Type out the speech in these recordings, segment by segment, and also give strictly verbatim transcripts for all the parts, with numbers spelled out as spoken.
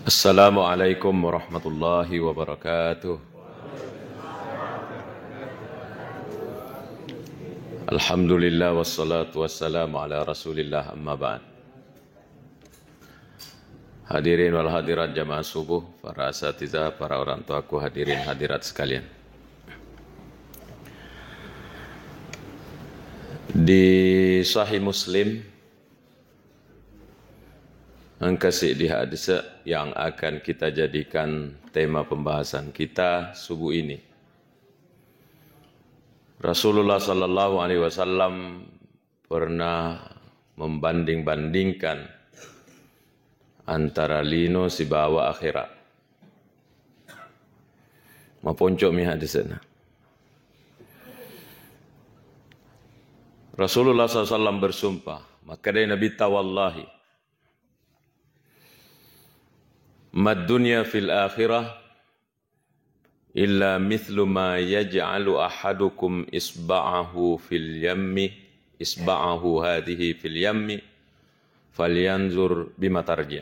Assalamualaikum warahmatullahi wabarakatuh. Alhamdulillah, wassalatu wassalamu ala Rasulillah, amma ba'd. Hadirin wal hadirat jamaah subuh, para asatidzah, para orang tuaku, hadirin hadirat sekalian. Di Sahih Muslim, engka siddi hadis yang akan kita jadikan tema pembahasan kita subuh ini. Rasulullah sallallahu alaihi wasallam pernah membanding-bandingkan antara lino sibawa akhirat. Maponcomi hadisna. Rasulullah sallallahu alaihi wasallam bersumpah, makkeda Nabitta, "Wallahi, mad dunya fil akhirah illa mithlu ma yaj'alu ahadukum isba'ahu fil yammi, isba'ahu hadhihi fil yammi, falyanzur bima tarji'."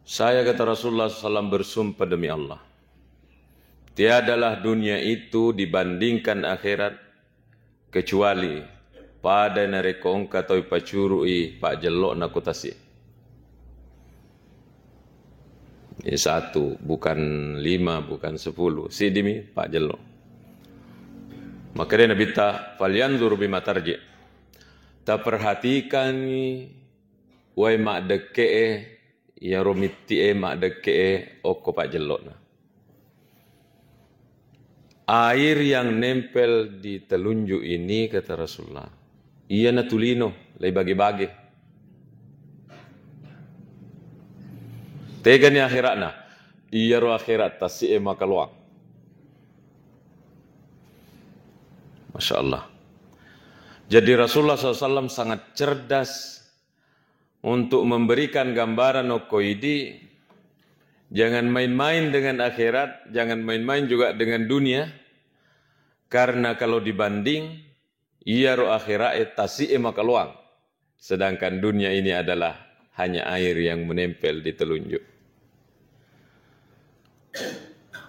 Saya, kata Rasulullah sallallahu alaihi wasallam, bersumpah demi Allah, tiadalah dunia itu dibandingkan akhirat kecuali pada narekko engka tau ipacuru'i pajjello'na ko tasi'. Ini satu, bukan lima, bukan sepuluh. Siddimi pajjello. Makkeda Nabitta, "Falyanzur bima tarji'." Taperhatikani wae maddekke'e, iyaro mitti'e maddekke'e okko pajjello'na. Air yang nempel di telunjuk ini, kata Rasulullah, iyana tu lino, leibage-bage. Tegani akhiratna, iyaro akhirat tasi'e makaloang. Masya Allah. Jadi Rasulullah sallallahu alaihi wasallam sangat cerdas untuk memberikan gambaran okko idi, jangan main-main dengan akhirat, jangan main-main juga dengan dunia, karena kalau dibanding, iyaro akhirat e tasi'e makaloang, sedangkan dunia ini adalah hanya air yang menempel di telunjuk.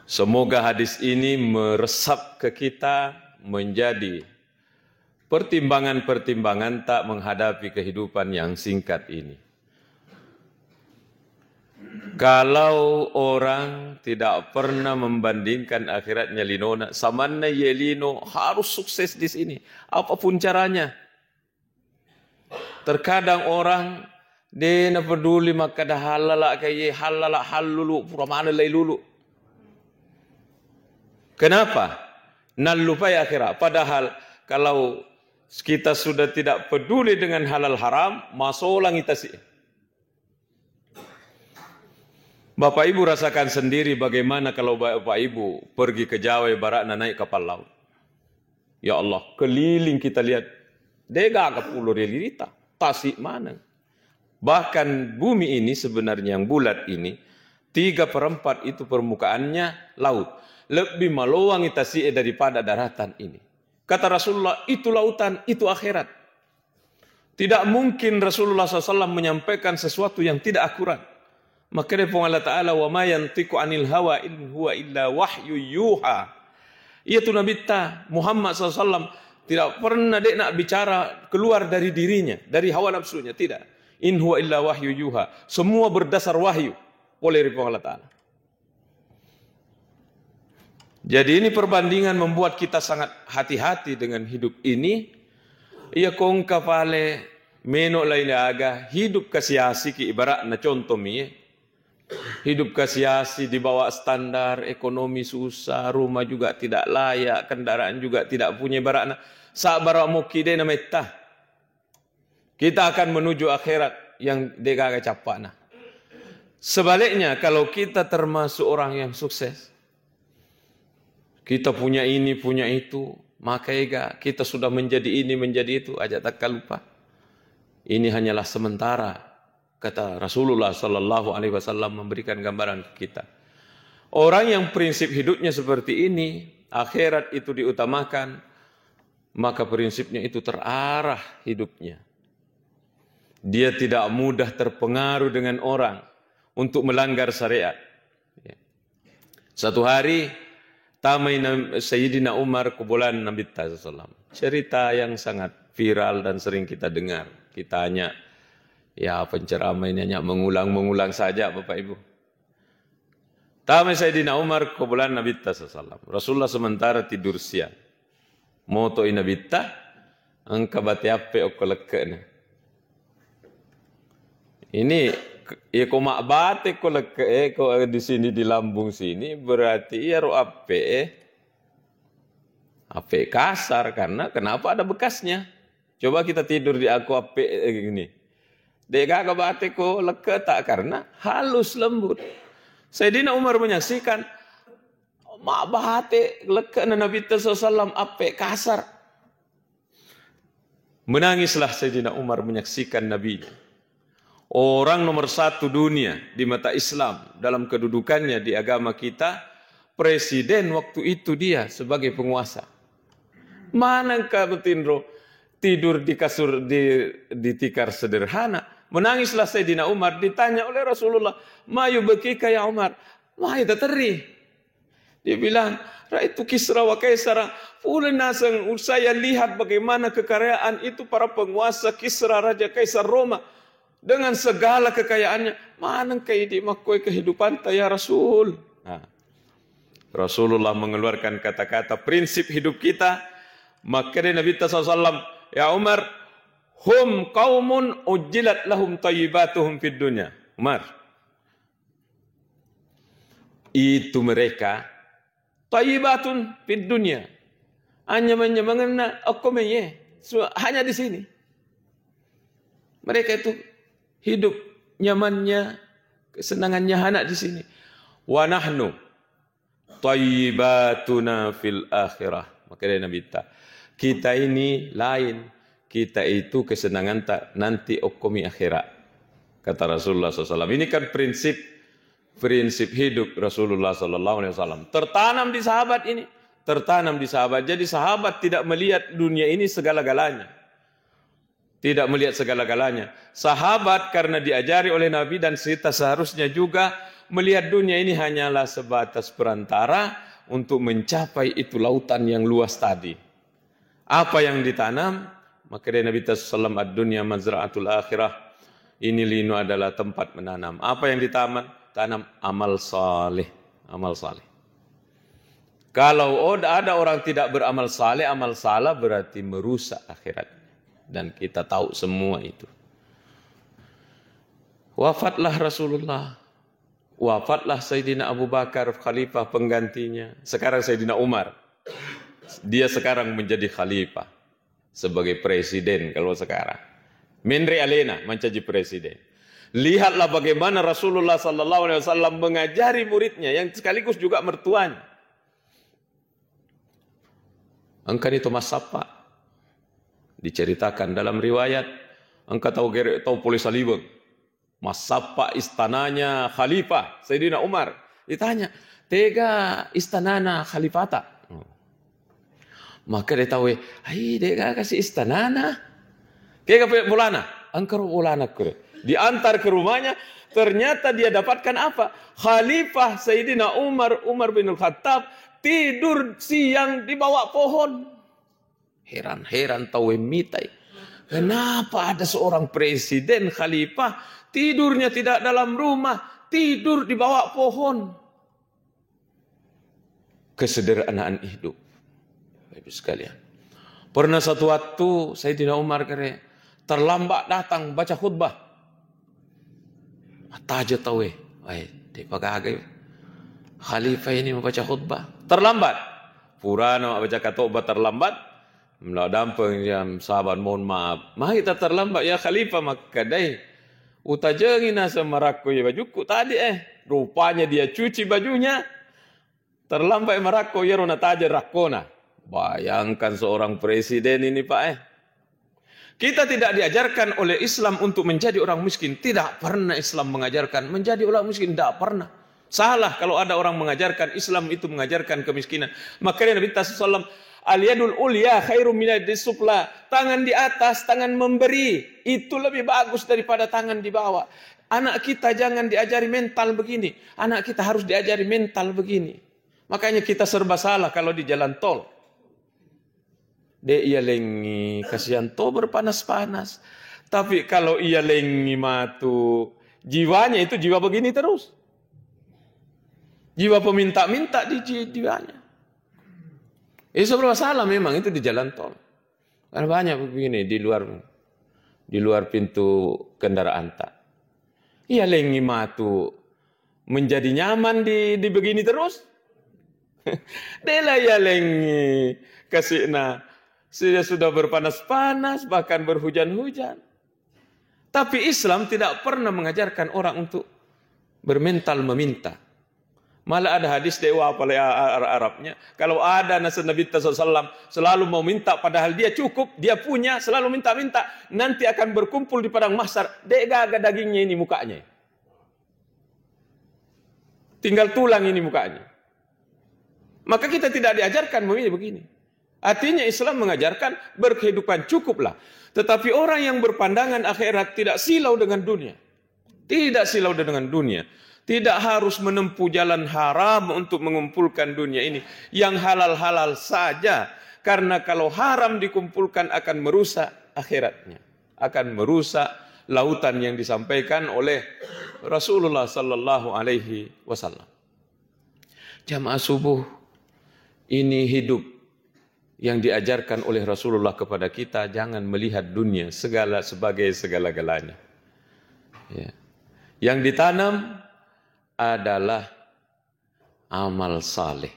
Semoga hadis ini meresap ke kita menjadi pertimbangan-pertimbangan tak menghadapi kehidupan yang singkat ini. Kalau orang tidak pernah membandingkan akhiratnya linona, samanna ye lino harus sukses di sini, apapun caranya. Terkadang orang de napeduli makkeda hallala kaiye, hallala hallulu, pura maneng lai lulu. Kenapa? Nallupai akhirat. Padahal kalau kita sudah tidak peduli dengan halal haram, masolang itasi. Bapak Ibu rasakan sendiri bagaimana kalau Bapak Ibu pergi ke Jawa, ibaratnya naik kapal laut. Ya Allah, keliling kita lihat, degaga pulo ri lirita, tasi maneng. Bahkan bumi ini sebenarnya yang bulat ini, tiga perempat itu permukaannya laut. Lebih malowangi tasi'e daripada daratan ini. Kata Rasulullah, itu lautan, itu akhirat. Tidak mungkin Rasulullah sallallahu alaihi wasallam menyampaikan sesuatu yang tidak akurat. Makanya Puang Allah Ta'ala, "Wa ma yantiqu anil hawa in huwa illa wahyu yuha." Iya tu Nabitta Muhammad sallallahu alaihi wasallam tidak pernah dekna bicara keluar dari dirinya, dari hawa nafsunya, tidak. "In huwa illa wahyu yuha." Semua berdasar wahyu oleh Puang Allah Ta'ala. Jadi ini perbandingan membuat kita sangat hati-hati dengan hidup ini. Iya kongka pale meno lain aga, hidup kasi-asiki ibaratna contoh mi, eh. Hidup kasi-asi di bawah standar, ekonomi susah, rumah juga tidak layak, kendaraan juga tidak punya ibaratna. Sabara mukki de nametta. Kita akan menuju akhirat yang degaga cappana. Sebaliknya, kalau kita termasuk orang yang sukses, kita punya ini, punya itu, maka ega kita sudah menjadi ini, menjadi itu, aja takkalupa. Ini hanyalah sementara, kata Rasulullah sallallahu alaihi wasallam memberikan gambaran ke kita. Orang yang prinsip hidupnya seperti ini, akhirat itu diutamakan, maka prinsipnya itu terarah hidupnya. Dia tidak mudah terpengaruh dengan orang untuk melanggar syariat. Ya. Satu hari, tamai Na-, Sayyidina Umar kubulan Nabitta sallallahu alaihi wasallam. Cerita yang sangat viral dan sering kita dengar. Kita hanya, ya, penceramah ini hanya mengulang-mengulang saja, Bapak Ibu. Tamai Sayyidina Umar kubulan Nabitta sallallahu alaihi wasallam. Rasulullah sementara tidur siang. Motoi Nabitta, engka bate appe okko lekke'na. Ini, iya ko mabbate ko lekke, eh, ko di sini di lambung sini, berarti iyaro appe, eh, appe kasar, karena kenapa ada bekasnya? Coba kita tidur di aku appe, eh, gini. De'gaga bate ko lekketa karena halus lembut. Sayyidina Umar menyaksikan, mabbate lekke'na Nabitta sallallahu alaihi wasallam appe kasar. Menangislah Sayyidina Umar menyaksikan Nabinya. Orang nomor satu dunia di mata Islam dalam kedudukannya di agama kita, presiden waktu itu dia sebagai penguasa. Manengka betinro tidur di kasur, di, di tikar sederhana. Menangislah Sayyidina Umar, ditanya oleh Rasulullah, "Ma yubkika ya Umar?" Wahai taterri. Dia bilang, "Raitu Kisra wa Kaisara." Pole naseng saya lihat bagaimana kekayaan itu para penguasa Kisra, Raja Kaisar Roma, dengan segala kekayaannya. Manengka idi makkoi kehidupanta ya Rasul? Nah, Rasulullah mengeluarkan kata-kata prinsip hidup kita. Makkeda Nabitta sallallahu alaihi wasallam, "Ya Umar, hum qaumun ujjilat lahum tayyibatuhum fid dunya." Umar, itu mereka thayyibatun fid dunya. Anyamang-nyamangenna okko maiye. Su-, hanya di sini. Mereka itu hidup nyamannya, kesenangannya hanya di sini. Wa nahnu thayyibatuna fil akhirah. Maka dari Nabi ta, kita ini lain. Kita itu kesenanganta nanti okkomi akhirat. Kata Rasulullah sallallahu alaihi wasallam. Ini kan prinsip, prinsip hidup Rasulullah sallallahu alaihi wasallam. Tertanam di sahabat ini. Tertanam di sahabat. Jadi sahabat tidak melihat dunia ini segala-galanya. Tidak melihat segala-galanya. Sahabat karena diajari oleh Nabi dan kita seharusnya juga melihat dunia ini hanyalah sebatas perantara untuk mencapai itu lautan yang luas tadi. Apa yang ditanam? Maka dari Nabi sallallahu alaihi wasallam, "Ad-dunya mazra'atul akhirah." Ini lino adalah tempat menanam. Apa yang ditanam? Tanam amal saleh. Amal saleh. Kalau od-, ada orang tidak beramal saleh, amal salah berarti merusak akhirat. Dan kita tahu semua itu. Wafatlah Rasulullah. Wafatlah Sayyidina Abu Bakar, khalifah penggantinya. Sekarang Sayyidina Umar. Dia sekarang menjadi khalifah. Sebagai presiden kalau sekarang. Menre alena mancaji presiden. Lihatlah bagaimana Rasulullah sallallahu alaihi wasallam mengajari muridnya yang sekaligus juga mertuanya. Engkani to massappa. Diceritakan dalam riwayat, engka tau gere-, tau pole salibeng. Massappa istananya Khalifah Sayyidina Umar. Ditanya, "Tega istanana Khalifata?" Maka dia tahu, "Ai, de'gaga si istanana." Kega pe bolana? Engkaro bolana kure. Diantar ke rumahnya, ternyata dia dapatkan apa? Khalifah Sayyidina Umar, Umar bin Khattab, tidur siang di bawah pohon. Heran-heran tau e mitai. Kenapa ada seorang presiden, khalifah, tidurnya tidak dalam rumah, tidur di bawah pohon? Kesederhanaan hidup. Bapak Ibu sekalian. Pernah satu waktu Sayyidina Umar kere terlambat datang baca khutbah. Mattaja tau e. Ai, de pagaga. Khalifah ini membaca khutbah. Terlambat. Purana baca khutbah terlambat. Melo dampeng jam saban, mohon maaf. Magi ta terlambat ya Khalifah, makkedai. Utajengi naseng marakko ya bajukku tadi eh. Rupanya dia cuci bajunya. Terlambat marakko iyaro nataja rakkona. Bayangkan seorang presiden ini, Pak, eh. Kita tidak diajarkan oleh Islam untuk menjadi orang miskin. Tidak pernah Islam mengajarkan menjadi orang miskin. Tidak pernah. Salah kalau ada orang mengajarkan Islam itu mengajarkan kemiskinan. Makanya Nabi sallallahu alaihi wasallam, Al-yadul ulya khairum minad sufla. Tangan di atas, tangan memberi, itu lebih bagus daripada tangan di bawah. Anak kita jangan diajari mental begini. Anak kita harus diajari mental begini. Makanya kita serba salah kalau di jalan tol. De' iyalengngi, kasihan to berpanas-panas. Tapi kalau iyalengngi matu, jiwanya itu jiwa begini terus. Jiwa peminta-minta di ji-, jiwanya. Itu serba salah memang itu di jalan tol. Karena banyak begini di luar, di luar pintu kendaraanta. Iyalengngi matu menjadi nyaman di, di begini terus. Dela iyalengngi kasi'na. Sudah, sudah berpanas-panas, bahkan berhujan-hujan. Tapi Islam tidak pernah mengajarkan orang untuk bermental meminta. Malah ada hadis dewa apalagi a-, a-, Arabnya. Kalau ada naseng Nabi sallallahu alaihi wasallam selalu mau minta padahal dia cukup, dia punya, selalu minta-minta, nanti akan berkumpul di padang mahsyar. De' gaga dagingnya ini mukanya. Tinggal tulang ini mukanya. Maka kita tidak diajarkan memilih begini. Artinya Islam mengajarkan berkehidupan cukuplah. Tetapi orang yang berpandangan akhirat tidak silau dengan dunia. Tidak silau dengan dunia. Tidak harus menempuh jalan haram untuk mengumpulkan dunia ini. Yang halal-halal saja. Karena kalau haram dikumpulkan akan merusak akhiratnya. Akan merusak lautan yang disampaikan oleh Rasulullah sallallahu alaihi wasallam. Jamaah subuh, ini hidup yang diajarkan oleh Rasulullah kepada kita, jangan melihat dunia segala sebagai segala-galanya. Ya. Yang ditanam adalah amal saleh.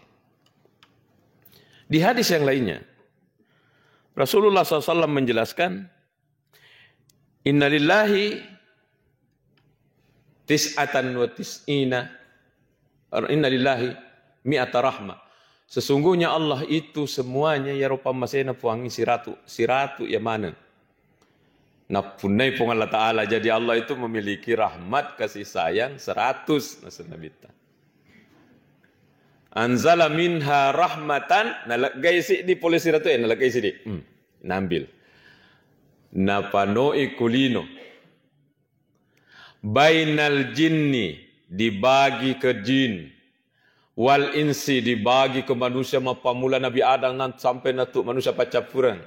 Di hadis yang lainnya, Rasulullah sallallahu alaihi wasallam menjelaskan, "Innalillahi tis'atan wa tis'ina, innalillahi mi'ata rahmah." Sesungguhnya Allah itu semuanya ya rupa masena puangi siratu, siratu ya maneng. Napunnai Puang Allah Ta'ala, jadi Allah itu memiliki rahmat kasih sayang seratus, naseng Nabitta. "Anzala minha rahmatan," naleggai siddi pole siratu, eh, naleggai siddi. Hmm, naambil. Napanoi kulino. "Bainal jinni," dibagi ke jin. "Wal insi," dibagi ke manusia, mappamula Nabi Adam nan-, sampai natu manusia paccappureng.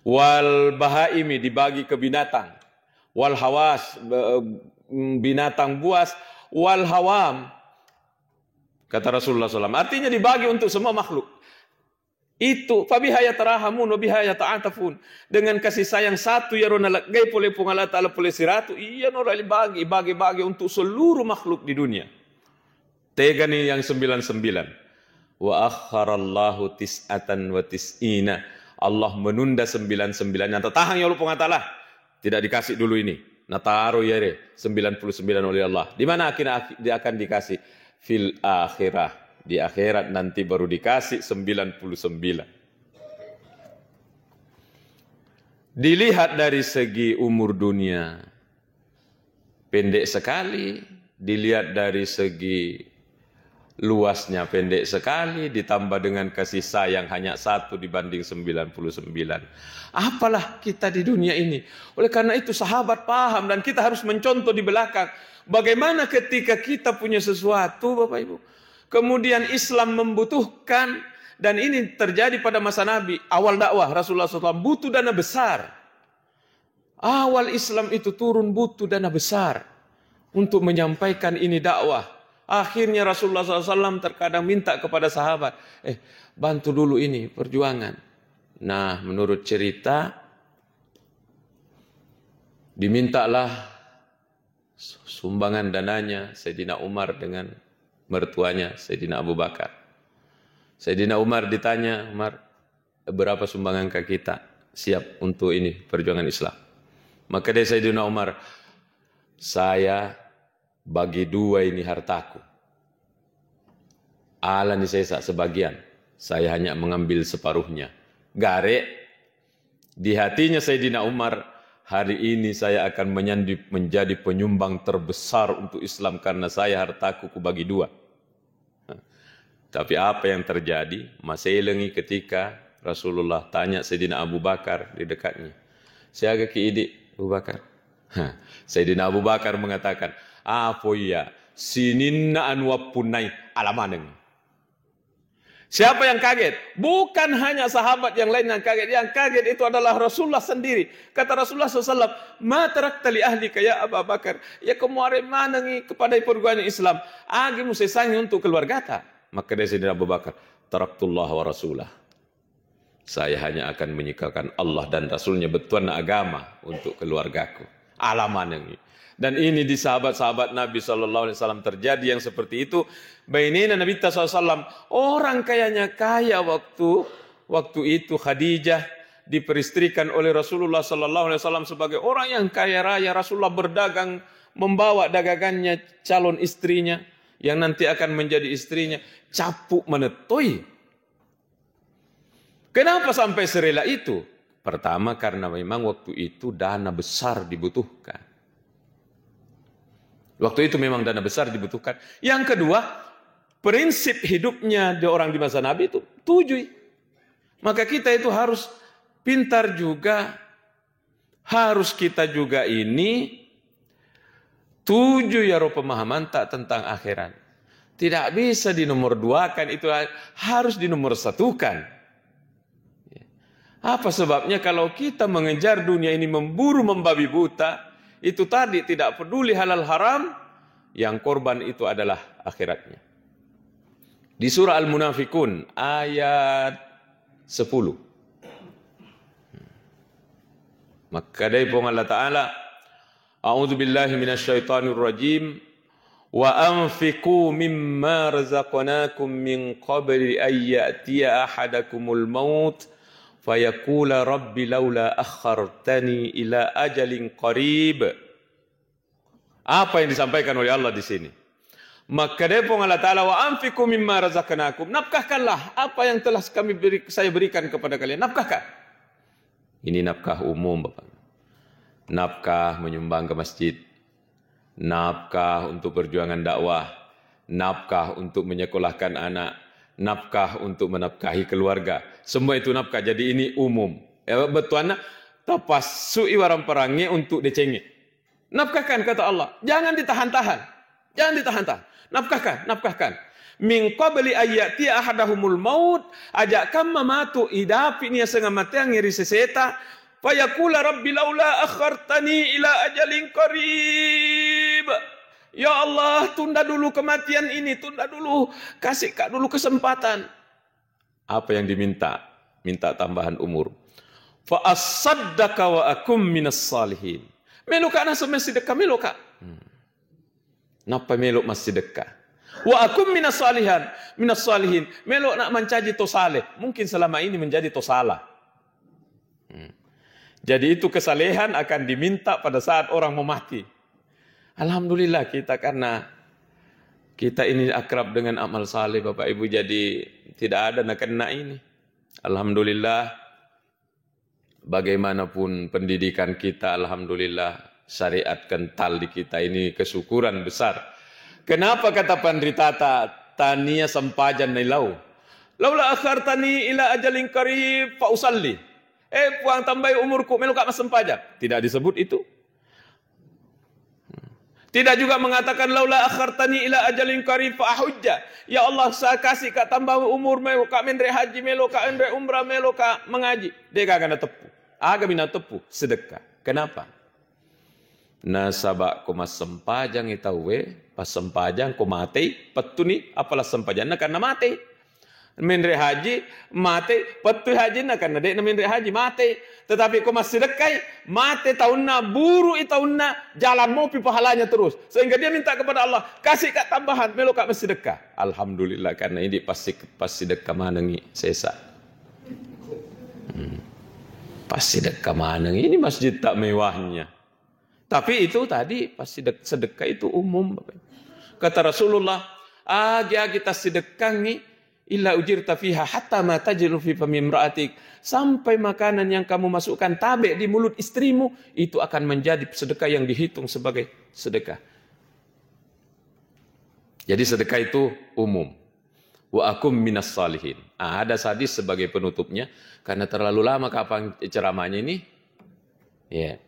"Wal bahaimi," dibagi ke binatang. "Wal hawas," be-, binatang buas. "Wal hawam," kata Rasulullah sallallahu alaihi wasallam. Artinya dibagi untuk semua makhluk. Itu, "Fabiha yatarahamun wa biha yata'atafun." Dengan kasih sayang satu iyaro naleggai pole Puang Allah Ta'ala pole siratu, iyanaro dibagi, bagi-bagi untuk seluruh makhluk di dunia. Tegani yang sembilan sembilan. "Wa akharallahu tis'atan wa tis'ina." Allah menunda sembilan sembilan. Yang tertahan ya Allah Puang Allah Ta'ala. Tidak dikasih dulu ini. Nataro yare sembilan puluh sembilan oleh Allah. Di mana akhirnya ak-, dia akan dikasih? Fil akhirah. Di akhirat nanti baru dikasih sembilan puluh sembilan. Dilihat dari segi umur dunia, pendek sekali. Dilihat dari segi luasnya, pendek sekali, ditambah dengan kasih sayang hanya satu dibanding sembilan puluh sembilan. Apalah kita di dunia ini? Oleh karena itu, sahabat paham dan kita harus mencontoh di belakang. Bagaimana ketika kita punya sesuatu, Bapak Ibu, kemudian Islam membutuhkan, dan ini terjadi pada masa Nabi, awal dakwah Rasulullah sallallahu alaihi wasallam, butuh dana besar. Awal Islam itu turun butuh dana besar untuk menyampaikan ini dakwah. Akhirnya Rasulullah sallallahu alaihi wasallam terkadang minta kepada sahabat, "Eh, bantu dulu ini perjuangan." Nah, menurut cerita, dimintalah sumbangan dananya Sayyidina Umar dengan mertuanya Sayyidina Abu Bakar. Sayyidina Umar ditanya, "Umar, berapa sumbangan ka kita siap untuk ini perjuangan Islam?" Maka dia Sayyidina Umar, "Saya bagi dua ini hartaku. Alani sesa sebagian, saya hanya mengambil separuhnya." Gare di hatinya Sayyidina Umar, "Hari ini saya akan menyandi-, menjadi penyumbang terbesar untuk Islam karena saya hartaku kubagi dua." Tapi apa yang terjadi? Maselengi ketika Rasulullah tanya Sayyidina Abu Bakar di dekatnya, "Siaga ki idi, Abu Bakar?" Hah, Sayyidina Abu Bakar mengatakan, "Apa iya? Sininna anu appunnai alamaneng." Siapa yang kaget? Bukan hanya sahabat yang lain yang kaget. Yang kaget itu adalah Rasulullah sendiri. Kata Rasulullah sallallahu alaihi wasallam, "Ma tarakta li ahlika ya Aba Bakar?" Ya, ko muare manengi kepada perguruan Islam. Agi musesangi untuk keluargata. Maka dia Sayyidina Abu Bakar, "Taraktullah wa rasulah." Saya hanya akan meninggalkan Allah dan Rasulnya, bettuanna agama untuk keluargaku. Alamanengi. Dan ini di sahabat-sahabat Nabi sallallahu alaihi wasallam terjadi yang seperti itu. Bainena Nabi sallallahu alaihi wasallam, orang kayanya kaya waktu waktu itu Khadijah diperistrikan oleh Rasulullah sallallahu alaihi wasallam sebagai orang yang kaya raya. Rasulullah berdagang, membawa dagangannya calon istrinya yang nanti akan menjadi istrinya. Cappu manettoi. Kenapa sampai serela itu? Pertama, karena memang waktu itu dana besar dibutuhkan. Waktu itu memang dana besar dibutuhkan. Yang kedua, prinsip hidupnya di orang di masa Nabi itu tujuh. Maka kita itu harus pintar juga, harus kita juga ini tujuh yaro pemahamanta tentang akhirat. Tidak bisa dinomor duakan, itu harus dinomor satukan. Apa sebabnya? Kalau kita mengejar dunia ini memburu membabi buta, itu tadi tidak peduli halal haram, yang korban itu adalah akhiratnya. Di surah Al-Munafikun ayat sepuluh. Makkedai Puang Allah Ta'ala, "A'udzu billahi minasyaitonir rajim. Wa anfiqu mimma razaqnakum min qabli an ya'tiya ahadakumul maut fayaqula rabbi laula akhartani ila ajalin qarib." Apa yang disampaikan oleh Allah di sini? Makkedai Puang Allah Ta'ala, "Wa anfiqu mimma razaqnakum." Nafkahkanlah apa yang telah kami beri, saya berikan kepada kalian. Nafkahkan. Ini nafkah umum, Bapak. Nafkah menyumbang ke masjid. Nafkah untuk perjuangan dakwah. Nafkah untuk menyekolahkan anak. Nafkah untuk menafkahi keluarga. Semua itu nafkah. Jadi ini umum. Ya, bettuanna, tapassui warang perangnge untuk decengnge. Nafkahkan, kata Allah. Jangan ditahan-tahan. Jangan ditahan-tahan. Nafkahkan, nafkahkan. Min qabli an ya'tiya ahadahumul maut, aja kamma matu idapi ni aseng amateangnge ri seseta, fayaqula rabbi laula akhartani ila ajalin qarib. Ya Allah, tunda dulu kematian ini, tunda dulu, kasih ka dulu kesempatan. Apa yang diminta? Minta tambahan umur. Fa asaddaqa wa akum minas salihin. Meloka naseng massidekka, meloka. Hmm. Nappa melo massidekka. Wa akum minas salihan, minas salihin. Melo nak mancaji to saleh. Mungkin selama ini menjadi to salah. Hmm. Jadi itu kesalehan akan diminta pada saat orang mau mati. Alhamdulillah kita, karena kita ini akrab dengan amal saleh, Bapak Ibu, jadi tidak ada nakena ini. Alhamdulillah, bagaimanapun pendidikan kita, alhamdulillah, syariat kental di kita, ini kesyukuran besar. Kenapa kata panritata, tania sempajang nailau? Laula akhartani ila ajalin qarib fa usalli. Eh, Puang, tambahi umurku, meloka massempajang. Tidak disebut itu. Tidak juga mengatakan, "Laula akhartani ila ajalin qarib fa ahujja." Ya Allah, sa-, kasih ka tambah umur, meloka menre haji, meloka menre umrah, meloka mengaji. De gaga nateppu. Aga mi nateppu? Sedekah. Kenapa? Nasaba ko massempajang i tauwe, passempajang ko matei, pettuni, apala sempajanna karena matei. Menre haji, mate, pettui hajinna, karena de'na menre haji, mate. Tetapi ko massidekkai, mate taunna, burui taunna, jalan mopi pahalanya terus. Sehingga dia minta kepada Allah, "Kasih ka tambahan, melo ka massidekka." Alhamdulillah, karena ini pasti, pasti dekka manengi sesa. Hmm. Pasti dekka manengi. Ini masjid tak mewahnya. Tapi itu tadi pasti dek-, sedekah itu umum, Bapak. Kata Rasulullah, "Agi-agi tassidekkangi illa ujirta fiha hatta ma tajidu fi fami imra'atik." Sampai makanan yang kamu masukkan tabe di mulut istrimu, itu akan menjadi sedekah yang dihitung sebagai sedekah. Jadi sedekah itu umum. Wa akum minas salihin. Ah, ada hadis sebagai penutupnya, karena terlalu lama kapang ceramahnya ini. Ya.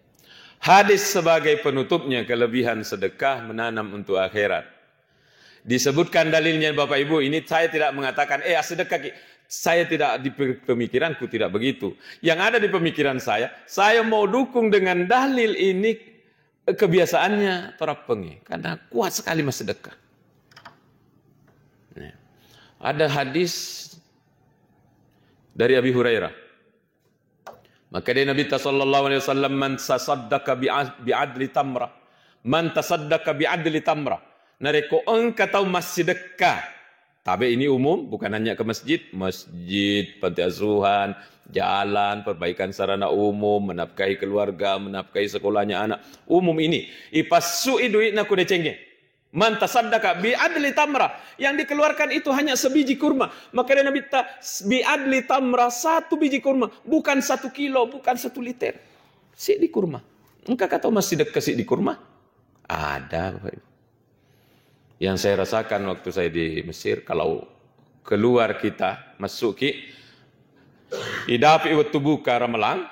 Hadis sebagai penutupnya, kelebihan sedekah menanam untuk akhirat. Disebutkan dalilnya, Bapak Ibu, ini saya tidak mengatakan, "Eh, sedekah ki." Saya tidak, di pe-, pemikiranku tidak begitu. Yang ada di pemikiran saya, saya mau dukung dengan dalil ini, eh, kebiasaannya terappengi. Karena kuat sekali massedekah. Ya. Ada hadis dari Abi Hurairah. Maka dia Nabi ta sallallahu alaihi wasallam, "Man tasaddaqa bi ad-, bi adli tamra. Man tasaddaqa bi adli tamra." Narekko engka tau massidekka, tabe ini umum, bukan hanya ke masjid, masjid, panti asuhan, jalan, perbaikan sarana umum, menafkahi keluarga, menafkahi sekolahnya anak, umum ini. Ipassui duitna ku decengnge. Man tasaddaqa bi adli tamra, yang dikeluarkan itu hanya sebiji kurma. Maka dia Nabi ta, "Bi adli tamra, satu biji kurma, bukan satu kilo, bukan satu liter. Siddi kurma." Engka kata massidekka siddi kurma? Ada, Bapak Ibu. Yang saya rasakan waktu saya di Mesir, kalau keluar kita, masuk ki, idapi waktu buka Ramalang,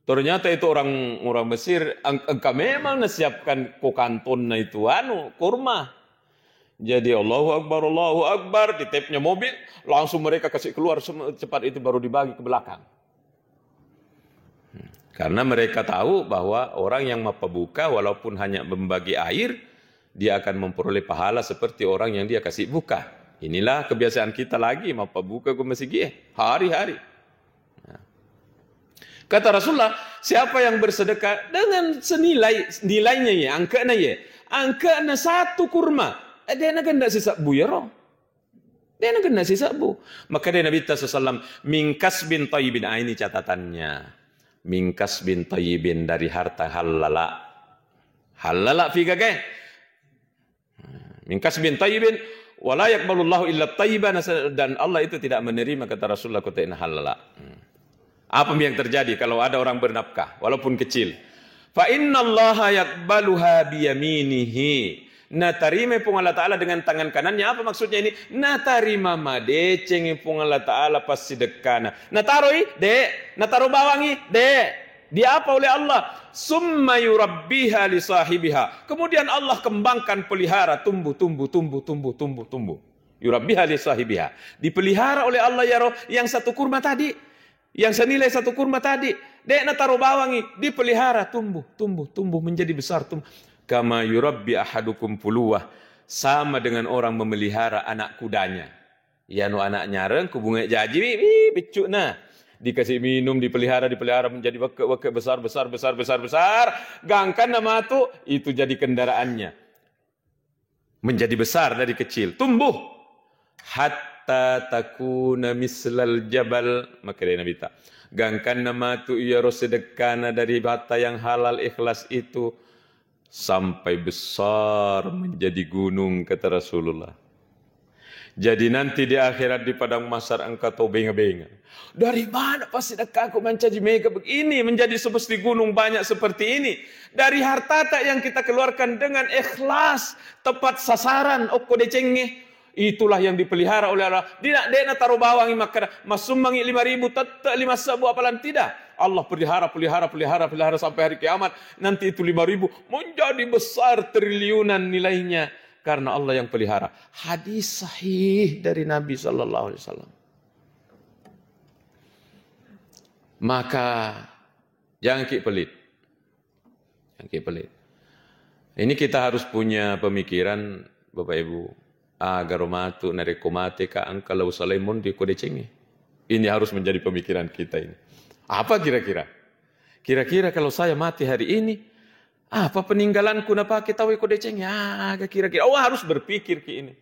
ternyata itu orang, orang Mesir, eng-, engka memang nasiapkan ko kantonna itu, anu, kurma. Jadi, "Allahu Akbar, Allahu Akbar," ditepnya mobil, langsung mereka kasih keluar sem-, cepat itu, baru dibagi ke belakang. Karena mereka tahu bahwa orang yang mappabuka, walaupun hanya membagi air, dia akan memperoleh pahala seperti orang yang dia kasih buka. Inilah kebiasaan kita lagi, mappabuka ke masigi, eh, hari-hari. Nah. Kata Rasulullah, siapa yang bersedekah dengan senilai, nilainya ya, angkana ya, angkana satu kurma, eh, dia na ganda sisa buyaro. Dena genna sisebbu. Maka dia Nabi sallallahu alaihi wasallam, "Min kasbin thayyibin." Ah, ini catatannya. "Min kasbin thayyibin," dari harta hallala. Hallala fi gage. "Min kasbin thayyibin, wa la yaqbalullahu illa thayyiban," dan Allah itu tidak menerima, kata Rasulullah, kutena hallala. Hmm. Apa yang terjadi kalau ada orang bernafkah, walaupun kecil? "Fa innallaha yaqbaluha biyaminihi." Natarima Puang Allah Ta'ala dengan tangan kanannya. Apa maksudnya ini? Natarima madeceng Puang Allah Ta'ala passidekkana. Nataroi? De'. Nataro bawangi? De'. Diapa oleh Allah? "Summa yurabbiha li sahibiha." Kemudian Allah kembangkan, pelihara, tumbuh, tumbuh, tumbuh, tumbuh, tumbuh, tumbuh. "Yurabbiha li sahibiha." Dipelihara oleh Allah yaro yang satu kurma tadi. Yang senilai satu kurma tadi, de' nataro bawangi, dipelihara, tumbuh, tumbuh, tumbuh, menjadi besar, tumbuh. "Kama yurabbi ahadukum fuluwah," sama dengan orang memelihara anak kudanya. Yanu anak nyareng, ku bunga jaji, wi, wi, beccu'na. Dikasih minum, dipelihara, dipelihara, menjadi weke, weke, besar, besar, besar, besar, besar. Gangkanna matu, itu jadi kendaraannya. Menjadi besar dari kecil, tumbuh. "Hatta takuna mislal jabal." Maka dia Nabi ta, gangkanna matu iyaro sedekkana dari harta yang halal ikhlas itu sampai besar menjadi gunung, kata Rasulullah. Jadi nanti di akhirat di padang mahsyar engka to benga-benga. Dari mana passidekkangku mancaji mega begini, menjadi seperti gunung banyak seperti ini? Dari hartata yang kita keluarkan dengan ikhlas, tepat sasaran, okko decengnge. Itulah yang dipelihara oleh Allah. Dina, de' nataro bawangi makkada, massummangi lima ribu, tette' lima sebbu, apalan tidak. Allah pelihara, pelihara, pelihara, pelihara sampai hari kiamat. Nanti itu lima ribu menjadi besar triliunan nilainya karena Allah yang pelihara. Hadis sahih dari Nabi sallallahu alaihi wasallam. Maka jangan ki pelit. Jangan ki pelit. Ini kita harus punya pemikiran, Bapak Ibu. Agaro matu narekko mate ka engka lao salai monri ko decengnge. Ini harus menjadi pemikiran kita ini. Apa kira-kira? Kira-kira kalau saya mati hari ini, apa peninggalanku napake tauwe ko decengnge? Aga kira-kira. Oh, harus berpikir ki ini.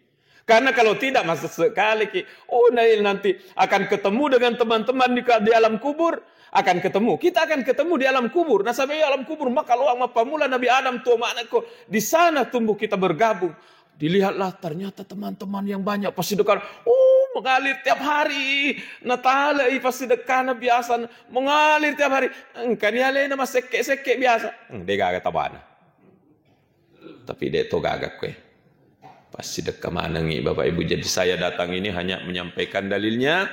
Karena kalau tidak, masa sekali ki, oh, nanti akan ketemu dengan teman-teman di, di alam kubur, akan ketemu. Kita akan ketemu di alam kubur. Nasaba alam kubur, maka loang mappamula Nabi Adam tuo manekko. Di sana tumbuh kita bergabung. Dilihatlah, ternyata teman-teman yang banyak passidekkana, oh, mengalir tiap hari. Natalai passidekkana biasa, mengalir tiap hari. Engkani alena massekke-sekke biasa. Hmm, de' gaga tabana. Tapi de' to gaga kue. Pasti dekka manengi Bapak Ibu. Jadi saya datang ini hanya menyampaikan dalilnya.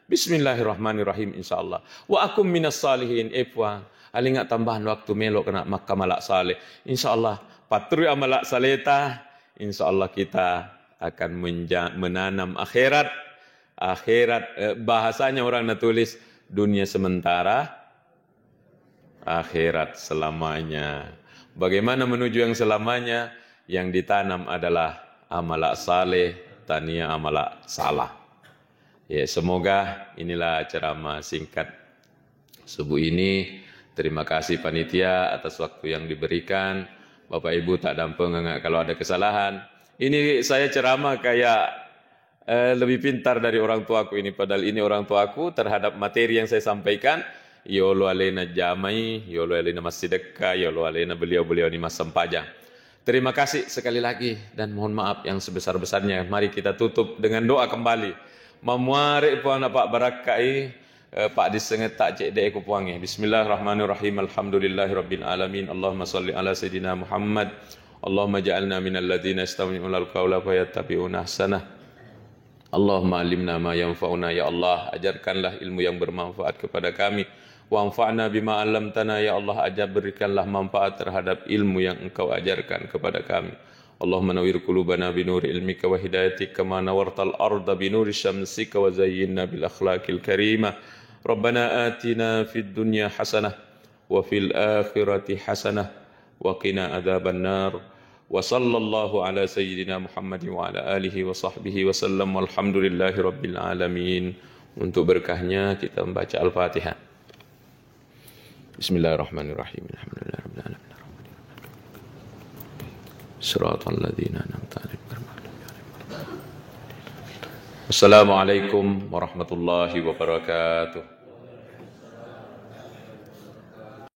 Bismillahirrahmanirrahim, insyaallah. Wa akum minas salihin, eh Puang, alinga tambahan waktu melo kena makka mala saleh. Insyaallah, patrui amala saleta, insyaallah kita akan menja-, menanam akhirat. Akhirat, eh, bahasanya orang natulis dunia sementara, akhirat selamanya. Bagaimana menuju yang selamanya? Yang ditanam adalah amala saleh, tania amala salah. Ya, semoga inilah ceramah singkat subuh ini. Terima kasih panitia atas waktu yang diberikan. Bapak Ibu tak dampeng kalau ada kesalahan. Ini saya ceramah kayak eh, lebih pintar dari orang tuaku ini, padahal ini orang tuaku terhadap materi yang saya sampaikan, yolo alena jamai, yolo alena massidekka, yolo alena beliau-beliau ini massempajang. Terima kasih sekali lagi dan mohon maaf yang sebesar-besarnya. Mari kita tutup dengan doa kembali. Mamuare Puang napabbarakkai, eh, paddissengetta cedde ku Puangnge. Bismillahirrahmanirrahim. Alhamdulillahirabbil alamin. Allahumma salli ala sayyidina Muhammad. Allahumma ja'alna minal ladzina yastami'unal qaula fayattabi'una ahsanah. Allahumma alimna ma yanfa'una, ya Allah, ajarkanlah ilmu yang bermanfaat kepada kami. Wanfa'na bima 'allamtana, ya Allah, ajar berikanlah manfaat terhadap ilmu yang Engkau ajarkan kepada kami. Allahumma nawwir qulubana binuri ilmika wa hidayatika kama nawwartal arda binuri syamsika wa zayyinna bil akhlaqil karimah. Rabbana atina fid dunya hasanah wa fil akhirati hasanah wa qina adzabannar. Wa sallallahu ala sayyidina Muhammadin wa ala alihi wa sahbihi wa sallam. Walhamdulillahi rabbil alamin. Untuk berkahnya kita membaca Al-Fatihah. Bismillahirrahmanirrahim. Alhamdulillahirabbil alamin. Siratal ladzina an'amta 'alaihim ghairil maghdubi 'alaihim waladdallin. Assalamualaikum warahmatullahi wabarakatuh.